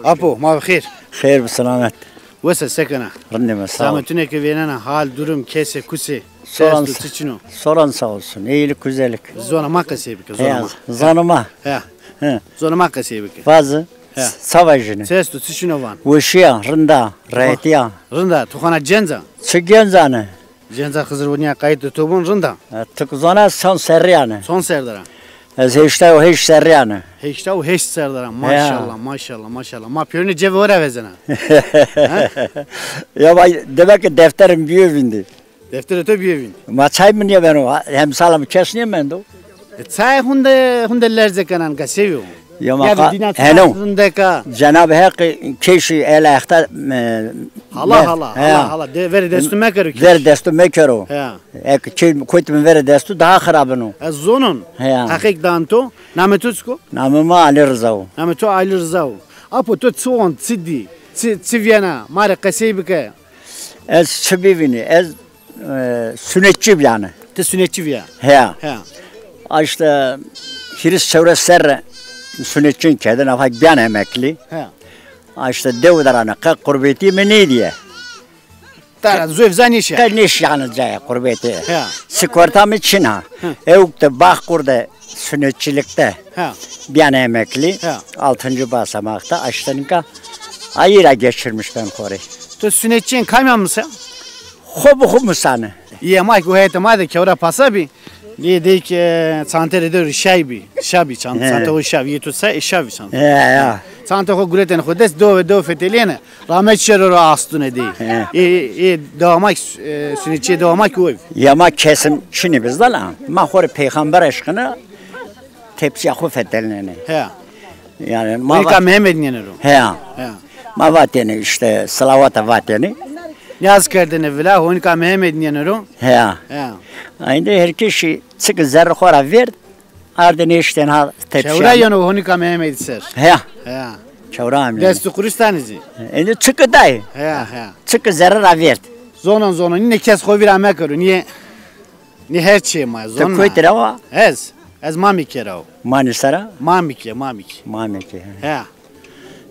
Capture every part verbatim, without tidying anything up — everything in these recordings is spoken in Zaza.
Apo, ma bi xêr. Xêr bi selamet. Wes a, se kena? Rindê ma, sağ ol. Zametune ke vênena, hal, durum, kesê, kusê. Soran, se esto, çi çin o? Soran sağ olsun. İyilik, güzellik. Zona ma qesey bike, zona ma. Zona ma. He. He. Zona ma qesey bike. Vazi. He. Savaşını. Se esto, çi çin o van? Weşiya, rinda, rehetîya. Rinda, tu xona cenc a? Çi cenc a ne? Cenca Xizir Wunîya qayît de to bun rind a? E, ti zana son serrî yanî. Son serre ra? Ez heştay û heşt serrî yanî. Heştay û heşt serre ra. Maşallah, maşallah, maşallah. Ma pêrune cevê ho ra vezena. Ya vay, demek ki defterim bîyo vîndî. Defterê to bîyo vîndî. Ma çay mi nêbeno? Hemsala mi kes nêmendo. E, çayê hunde, hunde lerze kenan ka, sewî yo? Ya ma ka, heno. Rindeka. Cenab-ı Hak keşî el ayakta, e, hala, hala, hala, hala. De, verê destu mekero keş. Verê destu mekero. He. Ek key kotî mi verê destu daha xirabin o. Ez zonon. He. Heqêk dan to. Namê to çik o? Namê ma Ali Rıza o. Namê to Ali Rıza o. Apo to çi won, çi dî, çi, çi vîyena, ma rê qesey bike. Ez çi bivînî? Ez e, sunetçî bîyane. Ti sunetçî bîya? Heya. Heya. A işte hîris çewres serre sunetçîn kerdin, afa bîyane emeklî. Heya. A işte dew derane, qe qurbetî mi nêdîye. Tara zuf zan nêşîya. Qe nêşîyane cayê qurbetî. Heya. Sigorta mi çin a. Hı. Ewk de Bağkur de sunetçilikte. Ha. Bîyane emeklî. Ha. Altıncı basamakta, aştenika ayî ra geçirmiş ben xo rê. To sunetçîyên kamî ya misa? Xo bi xo misane. Yê ma ki o heyetê ma de kewra pasa bî. Lê dey ki çante rê dewrî şay bî. Şa bî çante. He. Çante o şa bî. Yê to se şa bî çante. He, ya. Çante xo guretêne xo dest, dewe dewe fetelîyêne. Rame şero ro astune dey. He. Ê, ê dewamak, e, sunetçîyê dewamak o. Ya ma kesim çinî bizdana. Ma xo rê peyxamber eşqine tepsîya xo fetelnenê. He. Yanî ma Honika Mehemedî nênê ro. He. He. Ma vatêne işte, silawata vatêne. Nîyaz kerdêne vila, Honika Mehemedî nênê ro. He. He. Ayndê her keşî çik zerrê xo ra vêrd, ardê nêştên ha tepşîya. Çewra yeno Honika Mehemedî ser. He. He. Çewra amî. Dest û qurîş danê zî. Êndî çik day. He, he. Çik zerrê ra vêrd. Zonon, zonon. Nîne kes xo vîra mekero. Nîye, nîye her çîyê ma zon. Ti kotî ra wa? Ez. Ez Mamîkîye ra wo. Manîsa ra? Mamîkîye, Mamîkîye. Mamîkîye, he. He.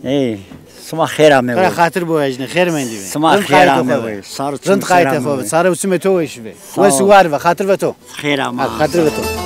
Ey, sima xêr amê. Xatir biwejnê, xêr mendî bê. Sima xêr amê. Sar û çimê xêr amê. Rind qayîtê xo bê. Sare û çimê to weş bê. Wes û war ve, xatir ve to. Xêr amê. Xatir ve to.